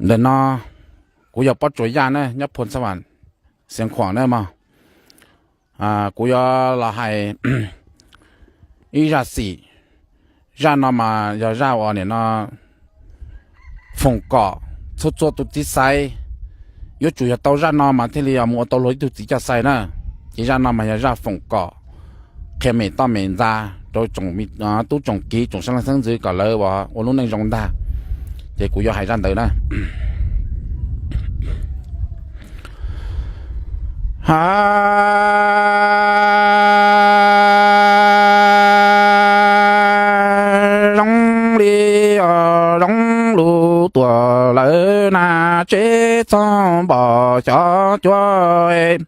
Ntawm no kuv yog Pob Tsuas Yaj na, nyob Phu Xab Vam, Xiav Khuam na mog. Kuv yuav los hais ib zaj xim. Zaj no mas yog zaj uas nim no foom kom txhua txhua tus txiv xaiv yuav tsum yog tau zaj no mas thiaj li mus ua tau luag ib tug txiv coj xaiv na. Ces zaj no mas yog zaj foom kom qhia mem toj mem ntxa rau tsoom tub tsoom kiv tsoom sab leej xeeb ntxwv kom lawv ua lub neej zoo ntag. Ces kuv yuav hais zaj ntawd na. Ha, zoo li, zoo lus tuaj lawm na, tsev txhob npog xyov cuab.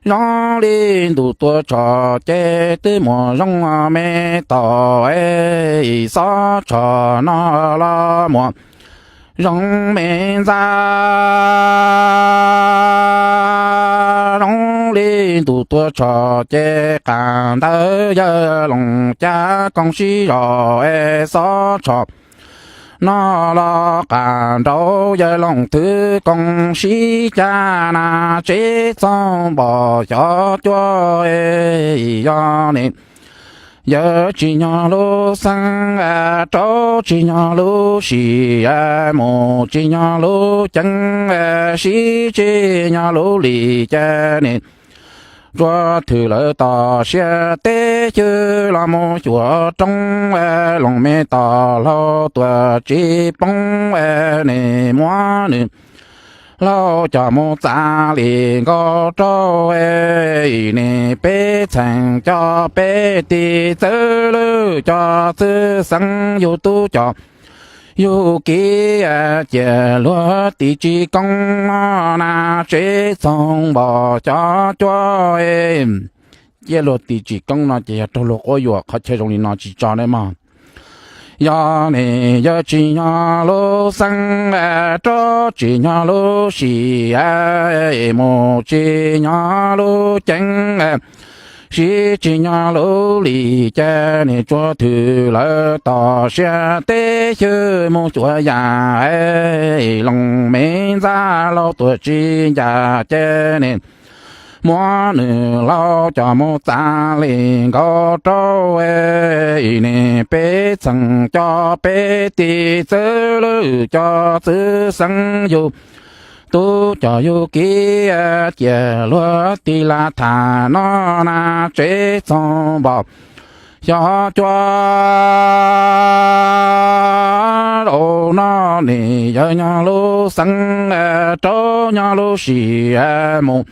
Zoo li ntuj tuaj tshom ces twb muaj zoo me tog, xob tshom no los muaj zoo me ntxa. Zoo li ntuj tuaj tshom ces qas ntawd yawg loos cab koob sib zog, xob tshom no los qas nraud yawg loos thwv koob sib cab na, tsev txhob npog xyov cuab. Yog ne, yawg tsis nyob lub xeeb, rau tsis nyob lub sim, mus tsis nyob lub ceeb, sib tsis nyob lub lim ces ne, tsuas thwm lawv tom siab teb xyw los mus xyuas roob, loos me tog hlau tuaj tsis poob, ne muab nws hlau coj mus txav li nkaus rau, ne peb txheem coj peb tis txwv lwj coj txwv xeeb yug tub coj yug kiv, ciaj luag tis tsis koob no na, tsev txhob npog xyov cuab. Ciaj luag tis tsis koob no ces yog raug luag quab yuam, qhov chaw zoo li no tsis tso ne mog. Yog ne, yawg tsis nyob lub xeeb, rau tsis nyob lub sim, mus tsis nyob lub ceeb, sib tsis nyob lub lim ces ne, tsuas thwm lawv tom siab teb xyw mus xyuas yam, loos me ntxa hlau tuaj tsis ncaj ces ne, muab nws hlau coj mus txav li nkaus rau, ne peb txheem coj peb tis txwv lwj coj txwv xeeb yug tub coj yug kiv, ciaj luag tis las tham no na, tsev txhob npog xyov cuab. Zaum no ne, yawg nyob lub xeeb, rau nyob lub sim, mus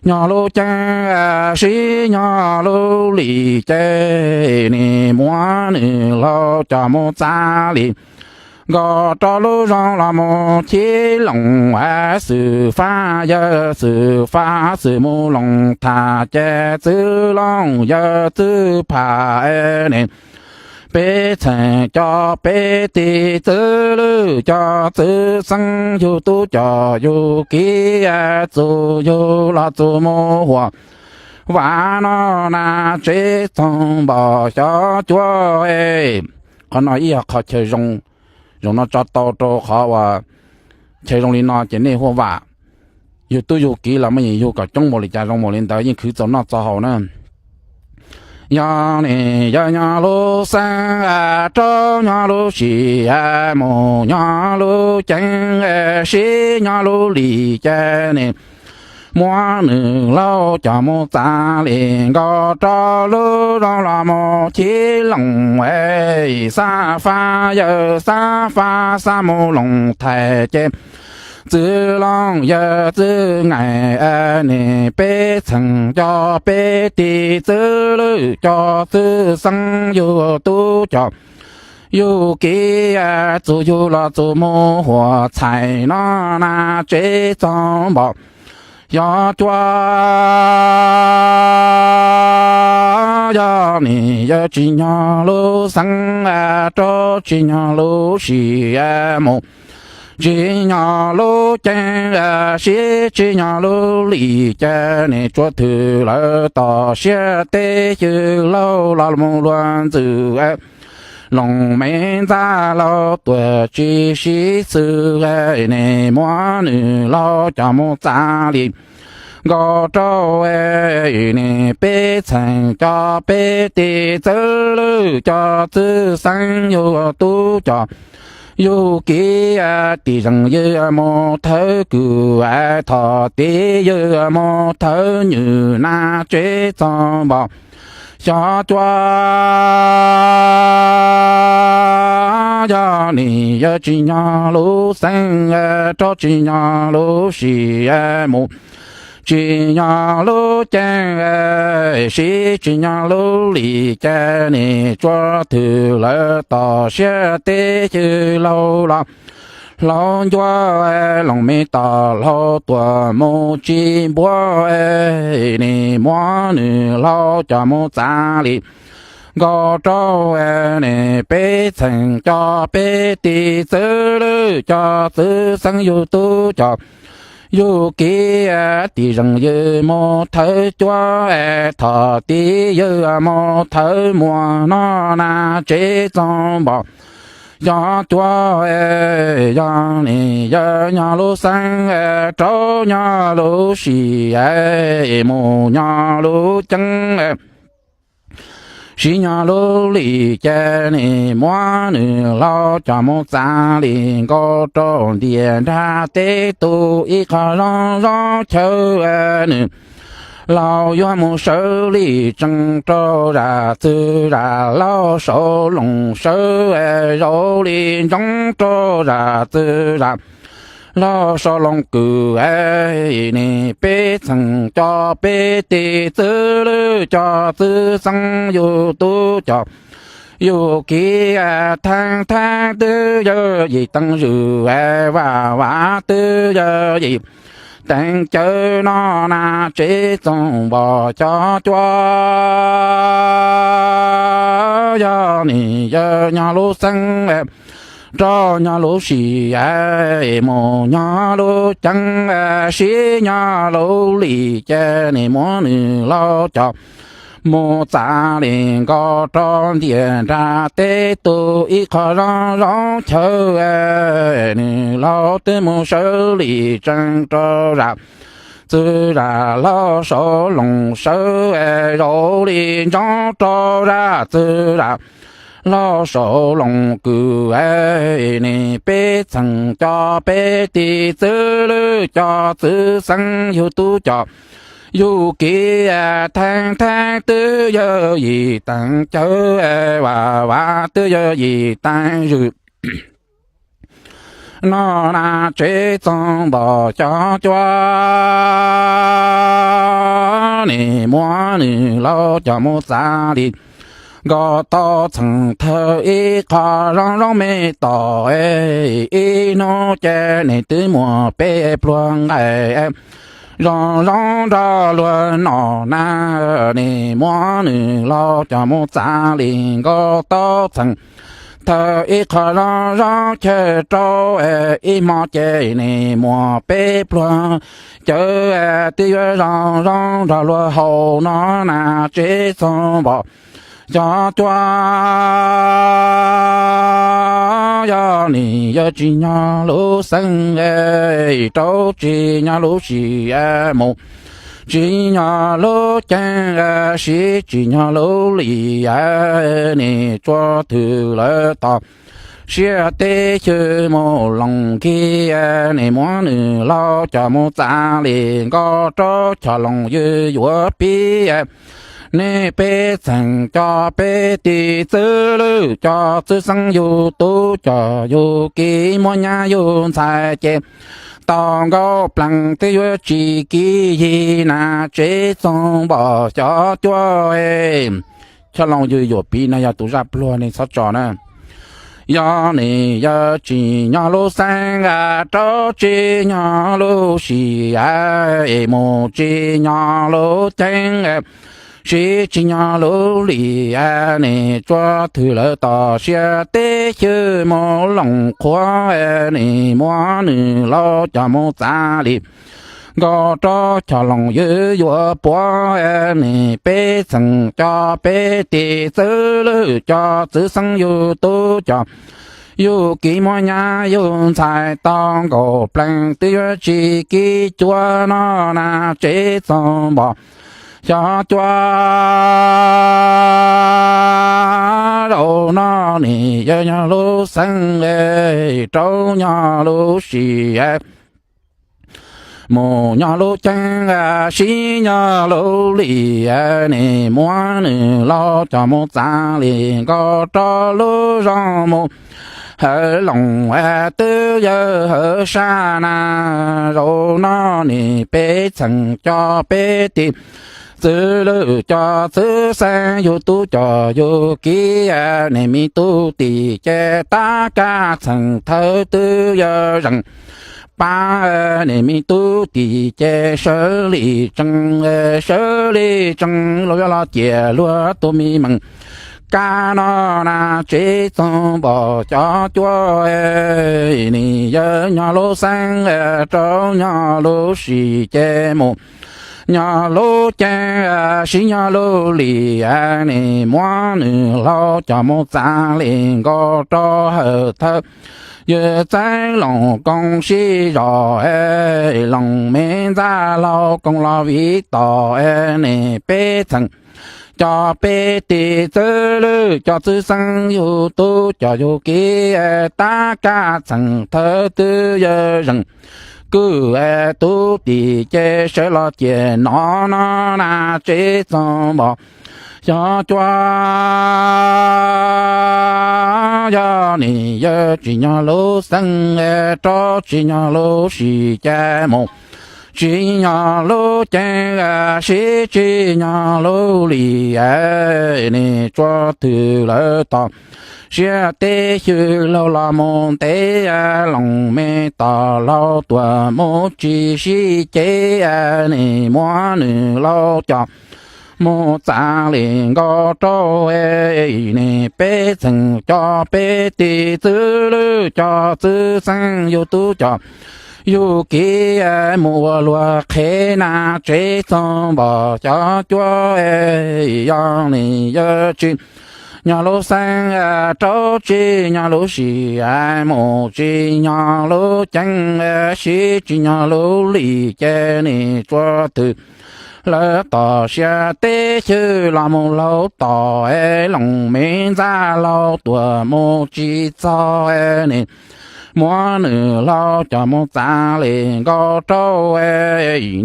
nyob lub ceeb, sib nyob lub lim ces ne, muab nws hlau coj mus txav li nkaus rau lub zos los mus chib loos, xwm fab yawg xwm fab xwm mus loos tham ces txwv loos yawg txwv pham ne, peb txheem coj peb tis txwv lwj coj txwv xeeb yug tub coj yug kiv, txuj yug los txuj mus huam vam no na, tsev txhob npog xyov cuab. Qhov no ib yog qhov chaw zoo, zaum no tso tau rau qhov uas chaw zoo li no ces nej huaj vam. Yug tub yug kiv los mej yug kom coob npaum li cas zoo npaum li ntawd yeej khwv txaus noj txaus haus na. Yog ne, yawg nyob lub xeeb, rau nyob lub sim, mus nyob lub ceeb, sib nyob lub lim ces ne, muab nws hlau coj mus txav li nkaus rau lub zos los mus chib loos, xab fab yawg xab fab xab mus loos thaiv ces txwv loos yawg txwv ngaim ne, peb txheem coj peb tis txwv lwj coj txwv xeeb yug tub coj yug kiv, txuj yug los txuj mus huam txhais no na, tsev txhob npog xyov cuab. Yog ne, yawg tsis nyob lub xeeb, rau tsis nyob lub sim, mus tsis nyob lub ceeb, sib tsis nyob lub lim ces ne, tsuas thwm lawv tom siab teb xyw hlau los mus luag ntxwm loos me ntxhais laus tuag tsis sib xws, nim muab nws laus coj mus txav li nkauj rau. Nim peb txheem coj peb tes txwv lwj coj txwv xeeb yug tub coj yug kiv, tim zeej ywg mus thawb kws, thom tid ywg mus thawb nywj na tsev txoos npog xyov cua. Yog nim yawg tsim nyog lub xeeb, rov tsim nyog lub sim mus, tsim nyog lub ceeb, sib tsim nyog lub lim ces nim tsuas thwm lawv tom siab teb chaws laus los hlob ncua, loos me tom hlau tuam mus tsis npuab, nim muab nws laus coj mus txav li nkauj rau. Nim peb txheem coj peb tes txwv lwj coj txwv xeeb yug tub coj yug kiv, tim zeej ywg mus thawb cua, thom tid ywg mus thawb muag no na tsev txoos npog xyov cua. Yog nim yawg nyog lub xeeb, rov nyog lub sim, mus nyog lub ceeb, sib nyog lub lim ces nim muab nws laus coj mus txav li nkauj rau ntiaj nrag teb tus ib qho zoo zoo chaw. Nws laus yuav mus sawv li tsees rau zam txwv zam laug saud loos sawv, zaum li ntsoov rau zam txwv zam laug saud loos kws. Nim peb txheem coj peb tes txwv lwj coj txwv xeeb yug tub coj yug kiv, theeb theeb twb yog yim teev zwm, vam vam twb yog yim teev cawv no na tsev txoos npog xyov cua. Yog nim yawg nyog lub xeeb, rov nyog lub sim, mus nyog lub ceeb, sib nyog lub lim ces nim muab nws laus coj mus txav li nkauj rau ntiaj nrag teb tus ib qho zoo zoo chaw. Nws laus twb mus sawv li tsees rau zam txwv zam laug saud loos sawv, zaum li ntsoov rau zam txwv zam laug saud loos kws. Nim peb txheem coj peb tes txwv lwj coj txwv xeeb yug tub coj yug kiv, theeb theeb twb yog yim teev cawv, vam vam twb yog yim teev zwm no na tsev txoos npog xyov cua. Nim muab nws laus coj mus txav li nkauj tau txheem thawj ib qho zoo zoo me tom, ib hnub ces nim twb muaj peb pluag nqaij zoo zoo nrog luag noj na. Nim muab nws laus coj mus txav li nkauj tau txheem thawj ib qho zoo zoo chaw rau, ib hmo ces nim muaj peb pluag cawv twb yuav zoo zoo nrog luag haus no na tsev txoos npog xyov cua. Yog nim yawg tsim nyog lub xeeb, rov tsim nyog lub sim mus, tsim nyog lub ceeb, sib tsim nyog lub lim, nim tsuas thwm lawv tom siab teb chaws mus loos kiv. Nim muab nws laus coj mus txav li nkauj rau choj loos ywg yuav pib. Nej peb txheem coj peb tes txwv lwj coj txwv xeeb yug tub coj yug kiv muab nyab yug ntxhais ces tau nkauj plees twb yuav tsis kiv yig na tsev txoos npog xyov cua. Choj loos ywg yuav pib no yog tus zaj pluag nej txhob tso na. Yog nim yawg tsim nyog lub xeeb, rov tsim nyog lub sim, mus tsim nyog lub ceeb, sib tsim nyog lub lim, nim tsuas thwm lawv tom siab teb chaws mus loos qhuav. Nim muab nws laus coj mus txav li nkauj raub cog loos ywv yuav puav, nim peb txheem cov peb tis txwv lwj cov txwv xeeb yug tub cov yug kiv muab nyab yug ntxhais tau nkaum plees twb yuav tsis kib cuab no na tsev txoos npom xyov cuab zaum no nim yog nyog lub xeeb rau nyog lub sim mus nyog lub ceeb sib nyog lub lim nim muab nws laug cov mus txav li nkauj rau lub zos mus hawv loos twb yawg hawv sab na zaum no nim peb txheem cov peb tis txwv lwj cov txwv xeeb yug tub cov yug kiv nim me tub tim ces tab kaj txheem thawv twb yawg zeem pab nim me tub tim ces sawv li tsees sawv li tsees los yuav los ciam luag tus me meem kab no na tsev txoos npom xyov cuab nim yog nyog lub xeeb rau nyog lub sim ces mus nyog lub ceeb sib nyog lub lim nim muab nws laug cov mus txav li nkauj rau hawm thawv yawg txeeb loos koos sib zos loos me ntxaj laug koos los viv tom nim peb txheem cov peb tis txwv lwj cov txwv xeeb yug tub cov yug kiv tab kaj txheem thawv twb yawg zeem kwj tub tim ces sawv los ciam no no na tsev txoos npom xyov cuab yog nim yawg tsis nyog lub xeeb rau tsis nyog lub sim ces mus tsis nyog lub ceeb sib tsis nyog lub lim nim tsuas twg lawv tom siab teb xyw laug los mus ntev loos me tom laug tuam mus tsis sib cev nim muab nws laug cov mus txav li nkauj rau nim peb txheem cov peb tis txwv lwj cov txwv xeeb yug tub cov yug kiv mus ua luag qhev na tsev txoos npom xyov cuab yog nim yawg tsis nyog lub xeeb rau tsis nyog lub sim mus tsis nyog lub ceeb sib tsis nyog lub lim ces nim tsuas twg lawv tom siab teb xyw los mus laug tom loos me ntxaj laug tuam mus tsis txog nim muab nws laug cov mus txav li nkauj rau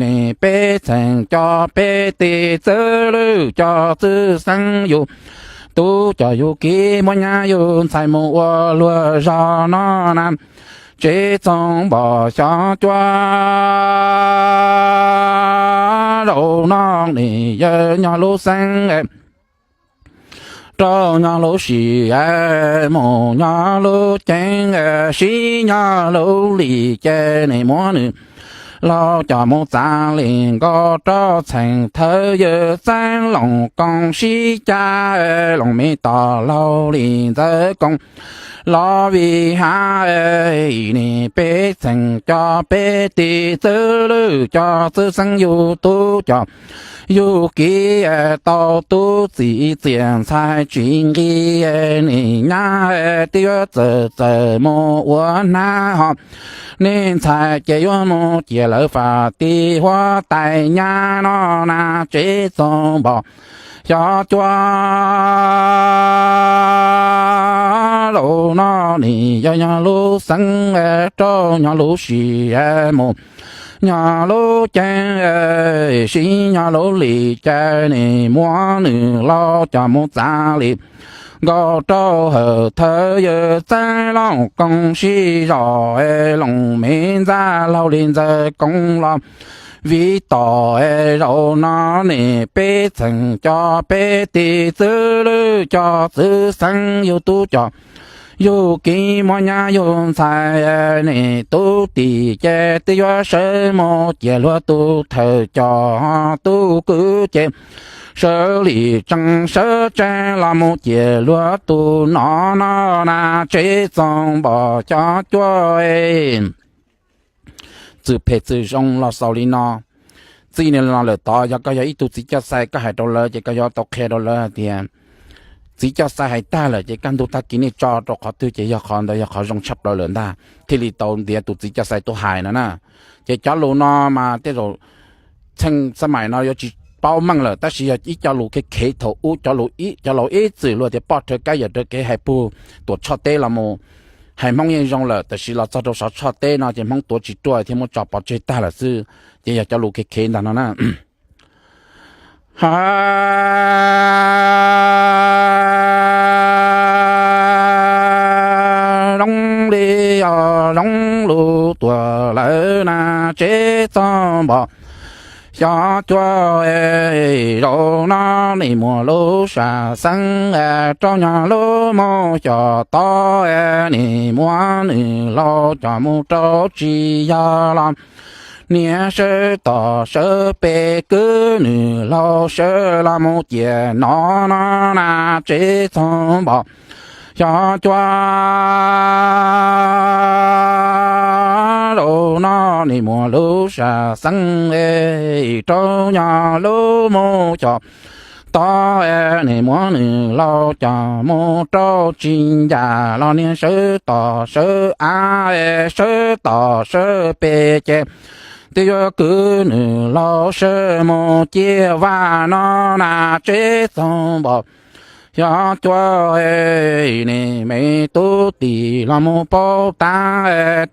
nim peb txheem cov peb tis txwv lwj cov txwv xeeb yug tub cov yug kiv muab nyab yug ntxhais mus ua luag zog no na tsev txoos npom xyov cuab zaum no nim yawg nyog lub xeeb rau nyog lub sim mus nyog lub ceeb sib nyog lub lim ces nim muab nws laug cov mus txav li nkauj rau txheem thawv yawg txeeb loos koos sib cab loos me tom laug li ntxawg koos los vim hav nim peb txheem cov peb tis txwv lwj cov txwv xeeb yug tub cov yug kiv tau tub txim txiam ntxhais tsis nqi nim nyab twb yuav txawm txawm mus ua hnab ho nej ntxhais ces yuav mus ciam lawv fam tim huab tais nyab no na tsev txoos npom xyov cuab zaum no nim yawg nyog lub xeeb rau nyog lub sim mus nyog lub ceeb sib nyog lub lim ces nim muab nws laug cov mus txav li nkauj rau hawm thawv yawg txeeb loos koos sib zos loos me ntxaj laug li ntxawg koos los vim tom zaum no nim peb txheem cov peb tis txwv lwj cov txwv xeeb yug tub cov yug kiv muab nyab yug ntxhais nim tub tim ces twb yuav sawv mus ciam luag tus thawm cov tub kwv ces sawv li tsees sawv tsees los mus ciam luag tus no no na tsev txoos npom xyov cuab txwm phem txwm zoo los xaus li no. Txij li no lawm tod yog koj yog ib tug txiv coj xais koj hais rau lawv ces koj yuav tau qhia rau lawv hais tias txiv coj xais hais tag lawm ces kaj ntug tag kis nej tso rau qhov twg ces yog qhov ntawd yog qhov zoo tshaj plaws lawm ntag thiaj li tau ntiav tus txiv coj xais tuaj hais no na. Ces cov lus no mas tej zaum txheej xab maim no yuav tsis paub meej lawm tab sis yog ib co lus khev khev thaum ub cov lus ib cov laus ib txwm luag tias poj rhawv kab yawm rhawv kev hais puag tuam tshoj teb los mus hais Hmoob yeej zoo lawm tab sis los txog rau saum tshoj teb no ces Hmoob tuav tsis ruaj thiab muab tso pov tseg tag lawm xwb. Ces yog cov lus khev khev ntag no na. Zoo li os, zoo lus tuaj lawm na tsev txog npom xyov cuaj. Zaum no nim muaj lub sam xeeb rau nyog lub mus xyom tod, nim muab nws laus coj mus rau tsis yog los niam sawv tom sawv pem kwv nws laus sawv los mus ciam no no na tsev txog npom xyov cuaj. Zaum no nim muaj lub sam xeeb rau nyog lub mus xyom tod, nim muab nws laus coj mus rau tsis ncaj los niam sawv tom sawv av, sawv tom sawv pem ces twb yuav kwv nws laus sawv mus ciam vaj no na tsev txog npom xyov cuaj. Nim me tub tim los mus paub tab,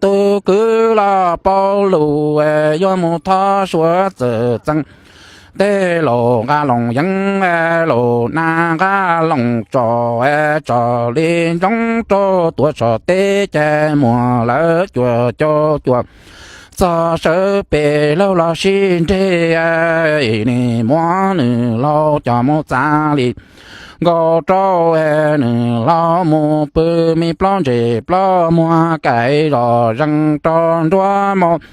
tub kwv los paub lus, yuav mus thov suav txawm txeeb tej laus nqa loos yeeb, laus nab nqa loos tso, tso li ntsoov rau tuav tso teb ces muag lawv cuaj caum cuaj txog sawv pem laug los sib nreg, nim muab nws laus coj mus txav li nkaus rau nws laus mus pw me plaub ntses plaub muag kaim zom zees rau nruab mus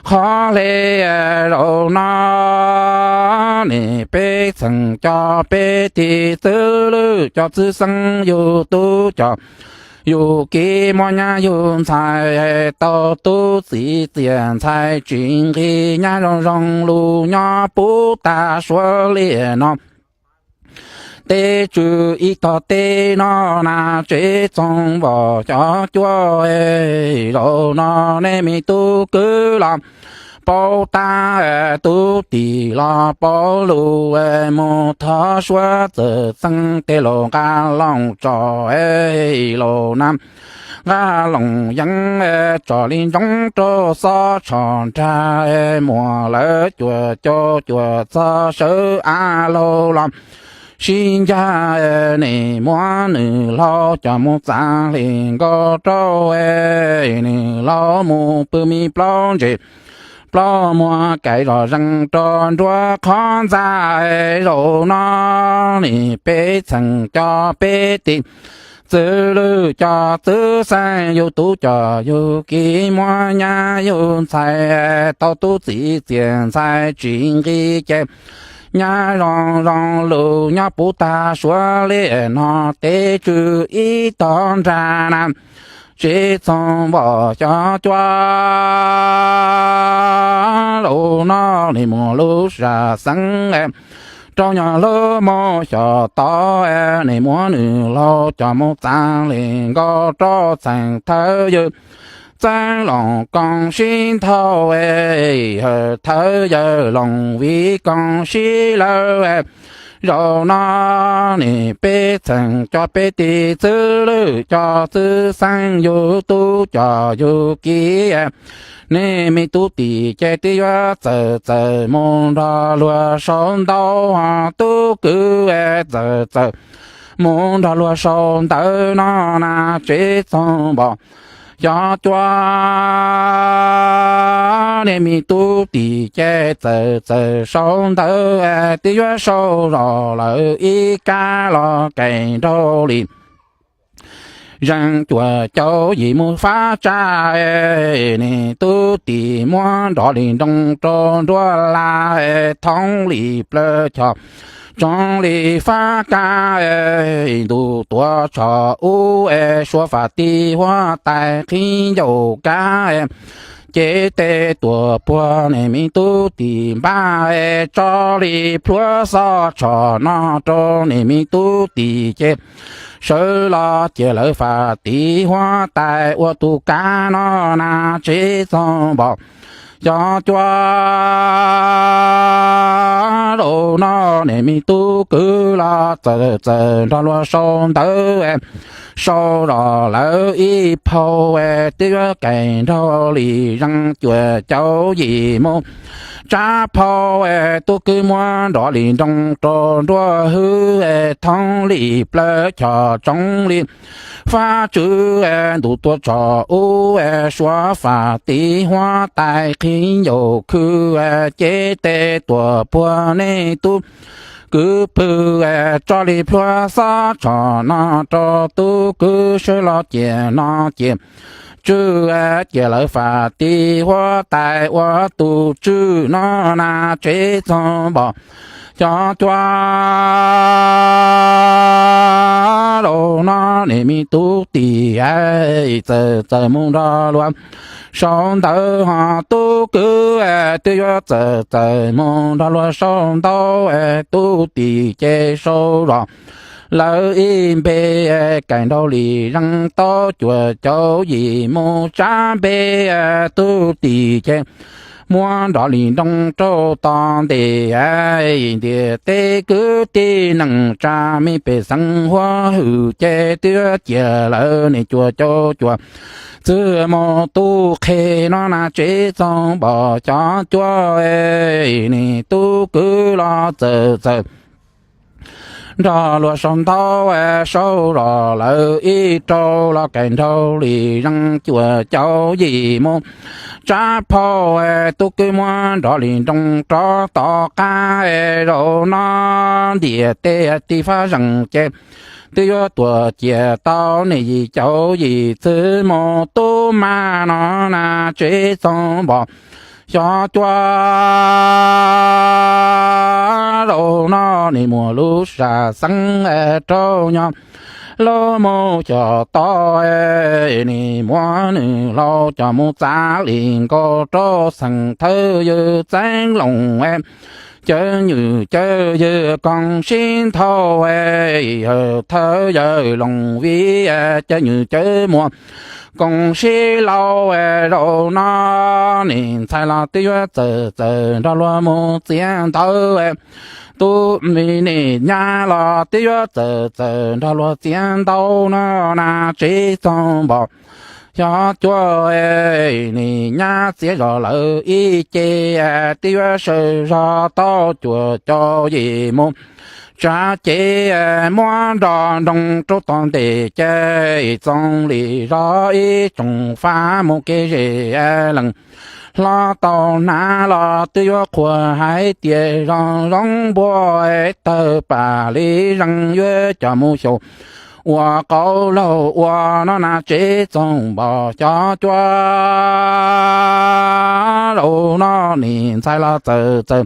qhov hle. Zaum no nim peb txheem cov peb tis txwv lwj cov txwv xeeb yug tub cov yug kiv muab nyab yug ntxhais tau tub txiv txiaj ntxhais tsis nqis nyab zoo zoo lus nyob puv tag suav liaj no tej tswv ib tog teb no na tsev txog npom xyov cuaj. Zaum no nej me tub kwv los paub tab, tub tim los paub lus, mus thov suav txawm txeeb tej laus nqa loos tso, laus nab nqa loos yeeb tso li ntsoov rau xob tsho nrag, muag lawv cuaj caum cuaj txog sawv av laug los sib ncaj, nim muab nws laus coj mus txav li nkaus rau nws laus mus pw me plaub ntses plaub muag kaim zom zees rau nruab qhov ntxa. Zaum no nim peb txheem cov peb tis txwv lwj cov txwv xeeb yug tub cov yug kiv muab nyab yug ntxhais tau tub txiv txiaj ntxhais tsis nqis ces nyab zoo zoo lus nyob puv tag suav liaj no tej tswv ib tog nrag na tsev txog npom xyov cuaj. Zaum no nim muaj lub sam xeeb rau nyog lub mus xyom tod, nim muab nws laus coj mus txav li nkaus rau txheem thawv yawg txeeb loos koom sib nthau, thawv yawg loos viv koom sib lawv. Zaum no nim peb txheem cov peb tis txwv lwj cov txwv xeeb yug tub cov yug kiv, nej me tub tim ces twb yuav txawm txawm mus nrog luag sau ntawv, tub kwv txawm txawm mus nrog luag sau ntawv no na tsev txog npom xyov cuaj. Nej me tub tim ces txawm txawm sau ntawv, twb yuav sau zog lawm ib kab los kev nraug li zees cuaj caum yim mus fab tsaj, nej tub tim muab nrov li nroo rau nruab la, thoob li plaws choj tsoov li fab kab, ntuj tuav tsho ub, suav faj ti huab tais qhib ncauj kab, cev tes tuam puag niam me tub tim npaj, tso li plhuav xob tshom no rau niam me tub tim ces sawv los cia lawv fam tiv huab tais ua tus kav no na tsev txoog npom. Xyov cua rau no niam me tub kwv los txawm txawm nrog luag sau ntawv sau zom lawv ib phau, twb yuav kaim nraug li zeej cuaj caum yim mus tsab phau, tub kwv muab nrov li nroo rau nruab hwv, thoob li plawv choj tsoov li fab tswv ntuj tuaj tsom ub, suav fam tiv huab tais qhib ncaus khw, cev tes tuam puag nej tub kwv pw, tso li plhuav xob tshom no rau tub kwv sawv los cia no cia tswj, cia lawv fam tiv huab tais ua tus tswj no na tsev txoog npom. Xyov cua rau no niam me tub tim txawm txawm mus nrog luag sau ntawv ho tub kwv twb yuav txawm txawm mus nrog luag sau ntawv, tub tim ces sau zom lawv ib npe, kaim nraug li zeej tau cuaj caum yim mus tsab npe, tub tim ces muab nrov li nroo rau tom ntej, ntiaj teb kwv tij neej tsa me pej xeem huab hwm ces twb yuav cia lawv niam cuaj caum cuaj txwm mus tub qhe no na tsev txoog npom. Xyov cua niam tub kwv los txawm txawm nrog luag sau ntawv sau zom lawv ib rau los kaim nraug li zeej cuaj caum yim mus tsab phau, tub kwv muab nrov li nroo rov tom qab, zaum no ntiaj teb tiv fab zeej ces twb yuav tuaj cia tau niam yim caum yim txwm mus tub mab no na tsev txoog npom. Xyov cua zaum no nim muaj lub sam xeeb rau nyob lub mus xyom to, nim muab nws laus coj mus txav li nkaus rau xeem thawj yawg Txeev Loos, cawv nywm cawv yawg Koom Sib Nthau, yawg thawj yawg Loos Viv, cawv nywm cawv muam Koom Sib Laus. Zaum no niam ntxhais los twb yuav txawm txawm nrog luag mus txiav ntawv, tub niam nyab los twb yuav txawm txawm nrog luag txiav ntawv no na tsev txoog npom. Xyov cua niam nyab txiav zom lawv ib ce, twb yuav sawv zog tau cuaj caum yim mus tsav cev, muab nrov nroo rau tom ntej ces txoov li zog ib tsoom fab mus kev zej lees hlob tau hnav los twb yuav qhuas hais tias zoo zoo npua tawg pam li zeej yuav coj mus xyaum ua qauv laug ua no na tsev txoog npom. Xyov cua zaum no niam ntxhais los txawm txawm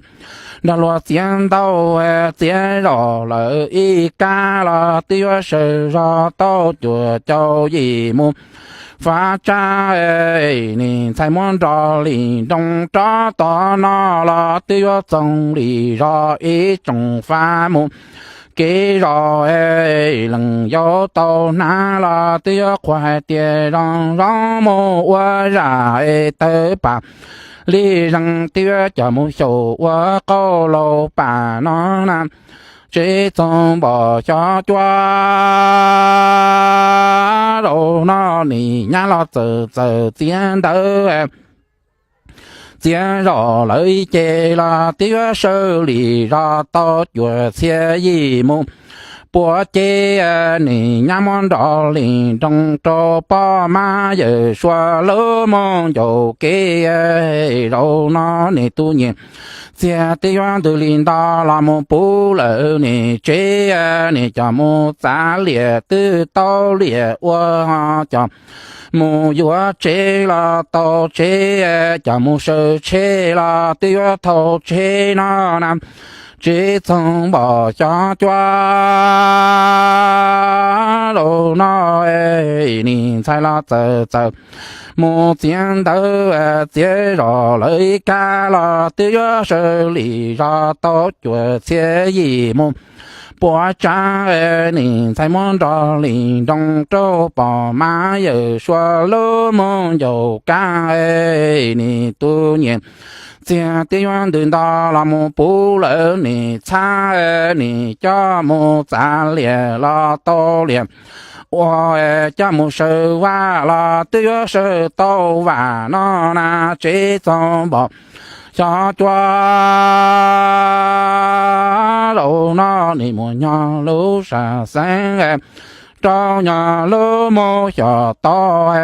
nrog luag txiav ntawv, txiav zom lawv ib kab los twb yuav sawv zog tau cuaj caum yim mus fav tsab, niam ntxhais muab nrov li nroo rov tom no los twb yuav txoov li zog ib tsoom fab mus kev zej lees yau tau hnav los twb yuav qhuas hais tias zoo zoo mus ua zaj tawg pam li zeej twb yuav coj mus xyaum ua qauv laug pam no na tsev txoog npom. Xyov cua zaum no niam nyab los txawm txawm txiav ntawv, txiav zom lawv ib ce los twb yuav sawv li zog tau cuaj txhiab yim mus puav cev, niam nyab muab nrov li nroo rau poj mab yawm suav lub mus ncaus kev. Zaum no niam tub nyiam txiag twb yuav ntws li nto los mus puv lawm niam tsev, niam coj mus txav liam twb tau liam ua ho coj mus yuav tsev los tau tsev, coj mus saws tsheb los twb yuav thauj tsheb no na Tsev txoog npom xyov cuab, zaum no nim ntxhais los txawm txawm mus txiav ntawv txiav zos lawv ib kab los twb yuav sawv lim zos tau cuaj txhiab yim mus puas tsav. Nim ntxhais muab nrog li nroo rau pom mas yawm suav lub mus ncaus kab. Nim tus nyiam txiag twb yuav ntws nto los mus puv lawv nim txhab, nim coj mus txav liam los tau liam, ua coj mus sawv vaj los twb yuav sawv tau vam no na. Tsev txoog npom xyov cuab, zaum no nim muaj nyog lub sam xeeb rau nyog lub mus xyom tod.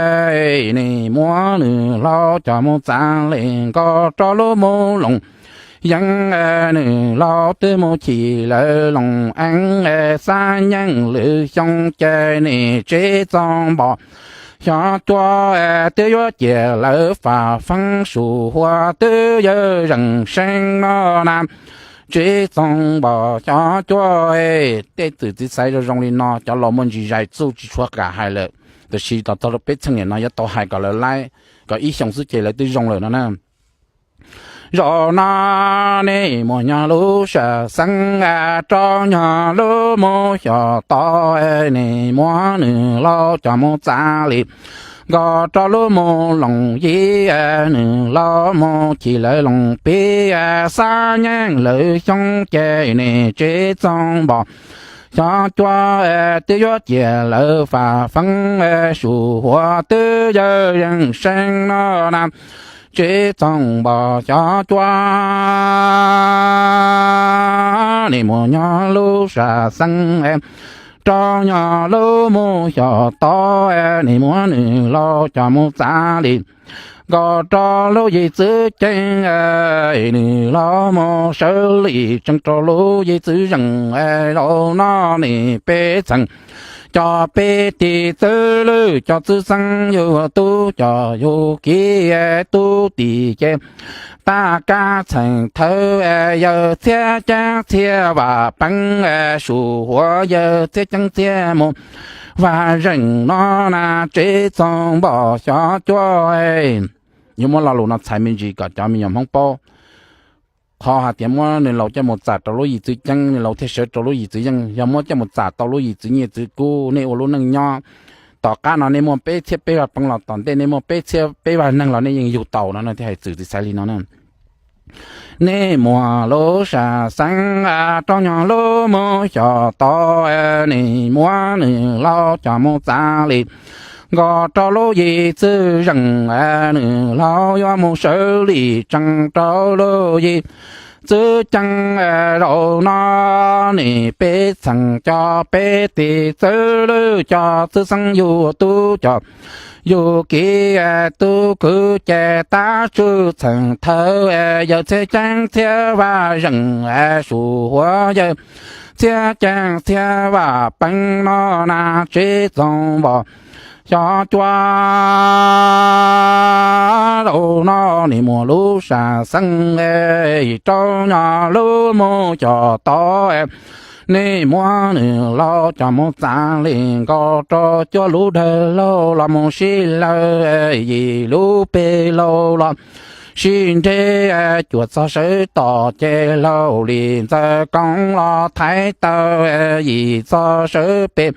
Nim muab nws laus coj mus txav li nkaus rau lub mus loos yeeb, nws laus twb mus chim lawv loos eeb, xab nyeej lwm xyoo ces nim tsev txoog npom xyov cuab twb yuav ciam lawv fam feeb sum huas twb yawg zeem seeb no na. Tsev txoog npom xyov cuab. Tej txwm txiv xaiv zoo zoo li no cov laus muaj ntsis zais txuj tsis tshua kam hais lawm, tiam sis tos txog rau peb txheej niam no yuav tau hais kom lawv laib, kom ib xyoos xwb ces lawv twb zoo lawm no na. Zaum no nim muaj nyog lub sam xeeb rau nyog lub mus xyom tod, nim muab nws laus coj mus txav li nkaus rau lub mus loos yib, nws laus mus chim lawv loos pib, xab nyeej lwm xyoo ces nim tsev txoog npom xyov cuab twb yuav ciam lawv fam feeb sum huas twb yawg zeem seeb no na. Tsev txoog npom xyov cuab, nim muaj nyog lub sam xeeb rau nyog lub mus xyom tod, nim muab nws laus coj mus txav li nkaus rau lub yim txwv ceeb, nws laus mus sawv lim tseem rau lub yim txwv zeem. Zaum no nim peb txheem cov peb tis txwv lwj cov txwv xeeb yug tub cov yug kiv tub tim ces tab kab txheem thawv yawg txhiab ceeb txhiab vam peeb, sum huas yawg txhiab ceeb txhiab mus vaj zeem no na. Tsev txoog npom xyov cuab, yuav muab lo lus no txhais me ntsis kom cov me nyuam Hmoob paub. Qhov hais tias muab nws laus coj mus txam rau lub yim txwv ceeb, nws laus thiaj sawv rau lub yim txwv yeej. Yog muab coj mus txam tau lub yim txwv nyiaj txwv kub, nej ua lub neej nyob, tom qab no nej muaj peb txhiab peb vaj peev los tom ntej nej muaj peb txhiab peb vaj neeg los nej yeej yug tau no na. Thiaj hais txwm txiv xaiv li no na. Nej muaj lub sam xeeb rau nyog lub mus xyom tod, nim muab nws laus coj mus txav li nkaus rau lub yim txwv zeem, nws laus yuav mus sawv lim tseem rau lub yim txwv ceeb. Zaum no nim peb txheem cov peb tis txwv lwj cov txwv xeeb yug tub cov yug kiv tub kwv ces tab tswj txheem thawv yawg txhiab ceeb txhiab vaj zeem, sum huas yawg txhiab ceeb txhiab vaj peev no na. Tsev txoog npom xyov cuab, zaum no nim muaj lub sam xeeb rau nyog lub mus xyom tod, nim muab nws laus coj mus txav li nkaus rau cuaj lub dawg laug los mus sib law, yim lub peb laug los sib nreb, cuam txog sawv tom ces laug li ntxawg koov los thaiv taw, yim txog sawv pem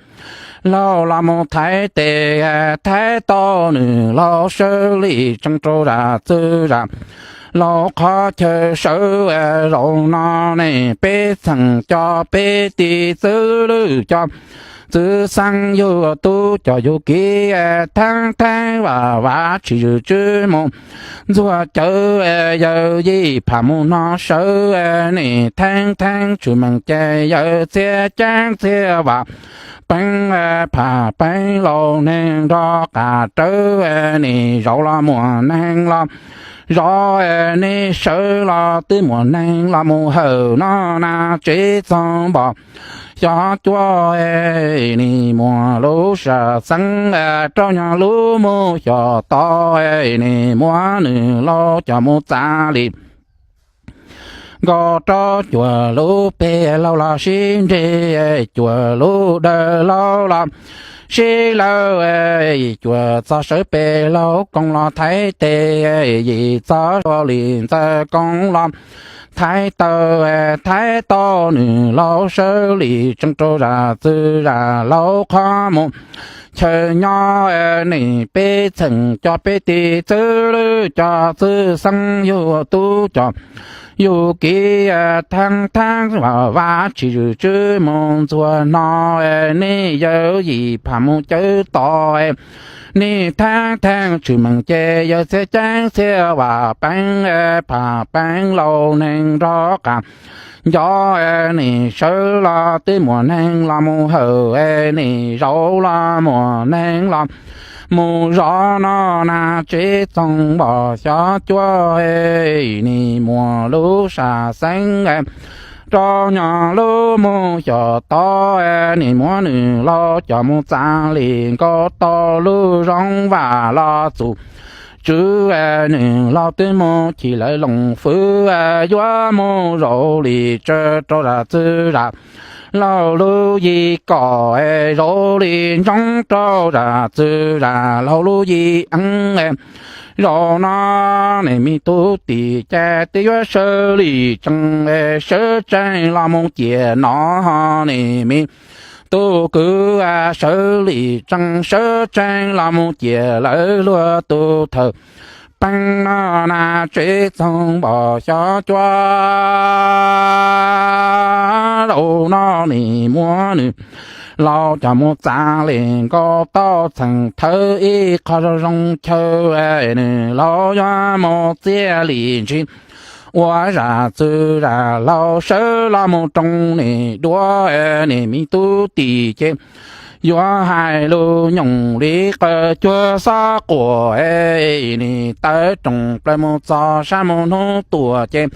laug los mus thaiv tes, thaiv tau nws laus sawv lim tseem rau zam txwv zam laus qhov chaw sawv. Zaum no nej peb txheem cov peb tis txwv lwj cov txwv xeeb yug tub cov yug kiv, theeb theeb vam vav tshim zwm tswb mus ntxuag cawv, yawg yij pham mus no sawv, nej theeb theeb tshwm meem ces yawg txhiab ceeb txhiab vam peev, pham peev laus neeg nrog qas rawv, nej zaum los muaj neeg los zov, nej sawv los twb muaj neeg los mus hawm no na. Tsev txoog npom xyov cuab, nej muaj lub sam xeeb rau nyog lub mus xyom tod, nej muab nws laus coj mus txav li nkaus rau cuam lub peg laug los sib nres, cuam lub dawm laug los sib lawv, cuam txog sawv pem laug koos los thaiv tes, yim txog li ntxawg koos los thaiv taw, thaiv tau nws laug sawv li tsees rau zam txwv zam laug qhov mus chaw nyob. Nim peb txheem cov peb tis txwv lwj cov txwj xeeb yug tub cov yug kiv, theeb theeb vam vaj tsis zwm tswb mus ntxuag no, nej yawm yim pham mus cawv tod, nej theeb theeb tshwm meem ces yawg txhiaj ceeb txhiaj vam peev, pham peev laus neeg nrog qab nco, nej sawv los twb muaj neeg los mus hawm, nej zaum los muaj neeg los mus zov no na. Tsev txoog npom xyov cuab, nej muaj lub sam xeeb rau nyo lub mus xyom tod, nej muab nws laug coj mus txav li nkaus tau lub zoo vam los txum tswv, nws laug twb mus chim lawv loos fwv, yuav mus zaum li tsees rau zam txwv zam laug lub yim kom, zaum li ntsoov rau zam txwv zam laug lub yim eeb. Zaum no nej me tub tim ces twb yuav sawv li tsees, sawv tsees los mus ciam no, nej me tub kwv sawv li tsees sawv tsees los mus ciam lawv luag tus thawj peeb no na. Tsev txoog npom xyov cuab, zaum no nej muab nws laug coj mus txav li nkaus tau txheem thawv ib qho zoo zoo chaw, nws laug yuav mus txiav li ntshis ua zam txwv zam laug sawv los mus roos nej duab, nej me tub tim ces yuav hais lus nyoos li qawv cuag xob quas, nej tawv roos plaws mus txog sab mus hnub tuaj ces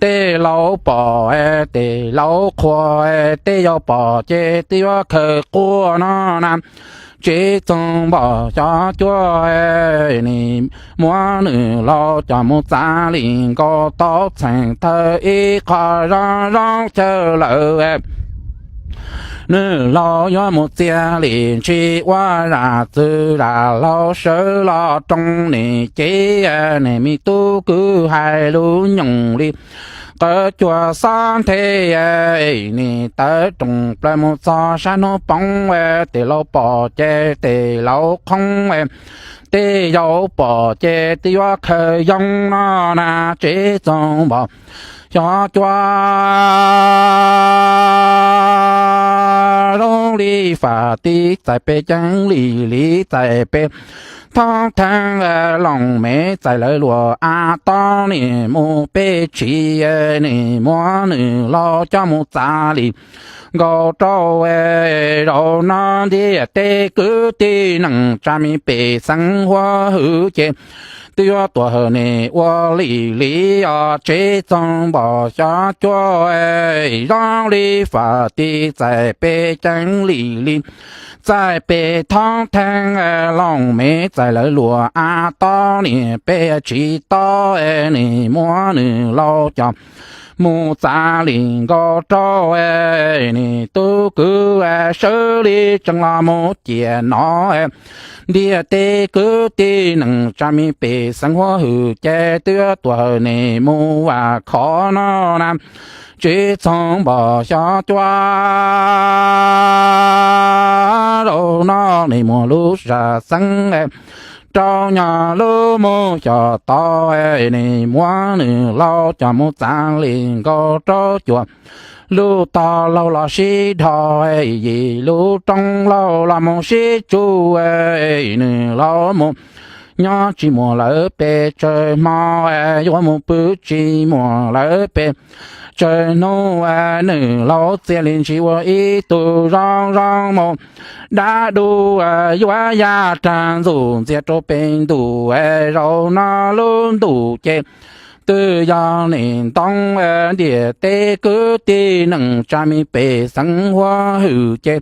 tej laus pom, tej laus qhuas, tej yau pom ces twb yuav khaws quaj no na. Tsev txoog npom xyov cuab, nej muab nws laug coj mus txav li nkaus tau txheem thawv ib qho zoo zoo chaw lawm, nws laug yuav mus txiav li ntshis ua zam txwv zam laug sawv los roos nej ces, nej me tub kwv hais lus nyoos li qawv cuag xob nthe, nej tawv roos plaws mus txog sab hnub poob, tej laus pom ces tej laus qhoob, tej yau pom ces twb yuav khaws yoo no na. Tsev txoog npom xyov cuab, zoo li fam tib txais pes ceev li li txais pes thoob theeb, loos me txais lawv luag av tob, nej mus peb tsis, nej muab nws laug coj mus txav li nkaus rau zaum no. Ntiaj teb kwv tij neej tsa me pej xeem huab hwm ces twb yuav tuaj hawm nej ua li li os. Tsev txoog npom xyov cuab, zoo li fam tib txais pes ceev li li txais pes thoob theeb, loos me txais lawv luag av tob, nej peb tsis tob, nej muab nws laug coj mus txav li nkaus rau, nej tub kwv sawv li tsees los mus ciam no. Ntiaj teb kwv tij neej tsa me pej xeem huab hwm ces twb yuav tuaj hawm nej mus vam khov no na. Tsev txoog npom xyov cuab, zaum no nej muaj lub sam xeeb rau nyo lub mus xyom tod, nej muab nws laug coj mus txav li nkaus rau cuam lub tog laug los sib dhos, yim lub roob laug los mus sib tsuj, nws laug mus nyob tsis muaj lawv pes tsawg hmo, yuav mus pw tsis muaj lawv pes tsawg hnub, nws laug txia li ntshis ua ib tug zoo zoo mus dab dub, yuav yaj rag ntxuj ntxiag rau pem ntuj, zaum no lub ntuj ces twb yog nim ntoo. Ntiaj teb kwv tij neej tsa me pej xeem huab hwm ces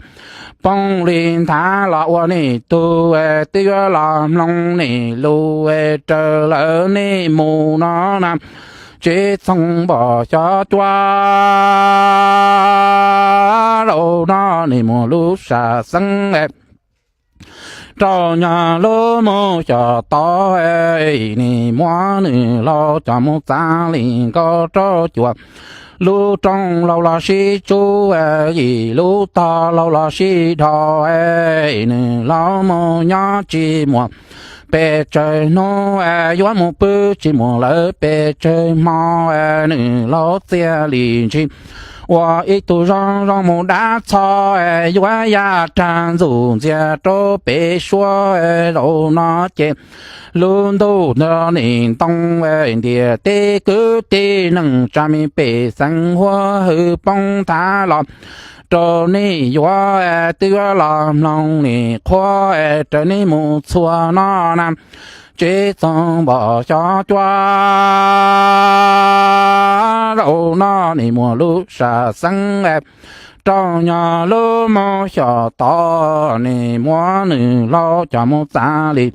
poob li nthav los ua nej tug, twb yuav los mloog nej lus raws lawv nej mus no na. Tsev txhoov npom xyov cuab, zaum no nim muaj lub sam xeeb rau nyog lub mus xyom tod, nim muab nws laus coj mus txav li nkaus rau cuam lub rooj laus los sib tsub, yim lub tog laus los sib dhos, nws laus mus nyob tsis muaj pes tsawg hnub, yuav mus pw tsis muaj lawv pes tsawg hmo, nws laus txia li ntshis ua ib tug zoo zoo mus dab txho, yuav yaj rag ntxuj ntxiag rau pem suab, zaum no ces lub ntuj no nim ntoo, ntiaj teb kwv tij neej tsa me pej xeem huab hwm poob thav los rau nej yuav, twb yuav los mloog nim qhuav raws nej mus txhua no na. Tsev txhoov npom xyov cuab, zaum no nim muaj lub sam xeeb rau nyog lub mus xyom tod, nim muab nws laus coj mus txav li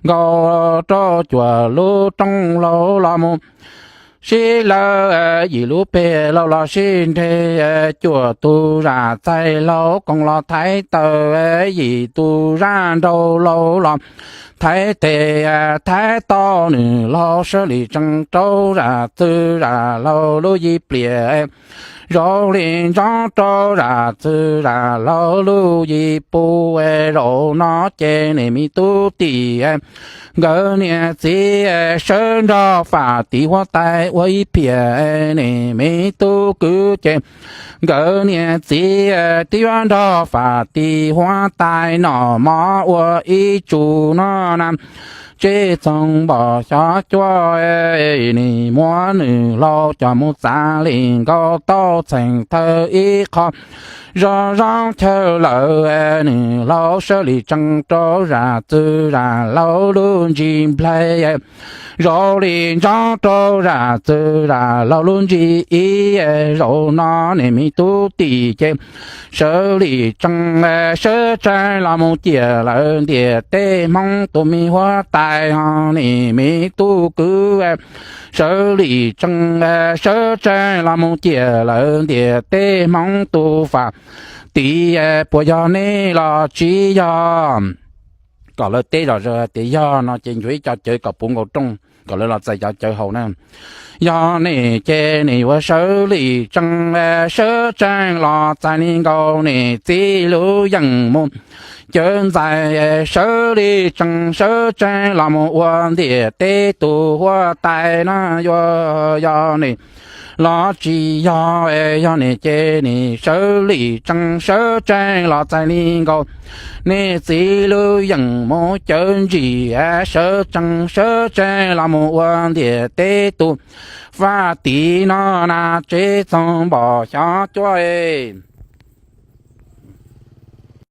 nkaus rau cuam lub rooj laus los mus sib lawv, yim lub peg laus los sib nreg, cuaj tus zam txaij laus koom los thaiv taw, yim tus zaj nraug laus los thaiv tes thaiv taw, nws laus sawv li tsees rau zam txwv zam laus lub yim pliam, zoo li ntsoov rau zam txwv zam laus lub yim pub, zaum no ces nej me tub tim nkawd niam txiv sawv nrog fam tim huab tais ua ib phiab, nej me tub kwv ces nkawd niam txiv twb yuav nrog fam tim huab tais noj mov ua ib tsu no na. Tsev txhoov npom xyov cuab, nim muab nws laus coj mus txav li nkaus tau txheej thawj ib qho zoo zoo chaw lawm, nws laus sawv li tsees rau zam txwv zam laus lub ntsis nplaig, zoo li ntsoov rau zam txwv zam laus lub ntsis ib, zaum no nej me tub tim ces sawv li tsees sawv tsees los mus ciam lawv ntiaj teb Hmoob tus me huab tais, ho nej me tub kwv sawv li tsees sawv tsees los mus ciam lawv ntiaj teb Hmoob tus fam tim, puas yog nej los tsis yog? Kom lawv teb zom zaws tias yog no ces nchuav ib co cawv kom puv nkaus rooj kom lawv los txais cov cawv haus na. Yog nej ces nej yuav sawv li tsees sawv tsees los txais li nkaus nej txiv lub yeej mus cawv ntxais, sawv li tsees sawv tsees los mus ua ntiaj teb tus huab tais na. Yuav yog nej los tsis yog? Yog nej ces nej sawv li tsees sawv tsees los txais li nkaus nej txiv lub yeej mus cawv ntsis, sawv tsees sawv tsees los mus ua ntiaj teb tus fam tim no na. Tsev txhoov npom xyov cuab.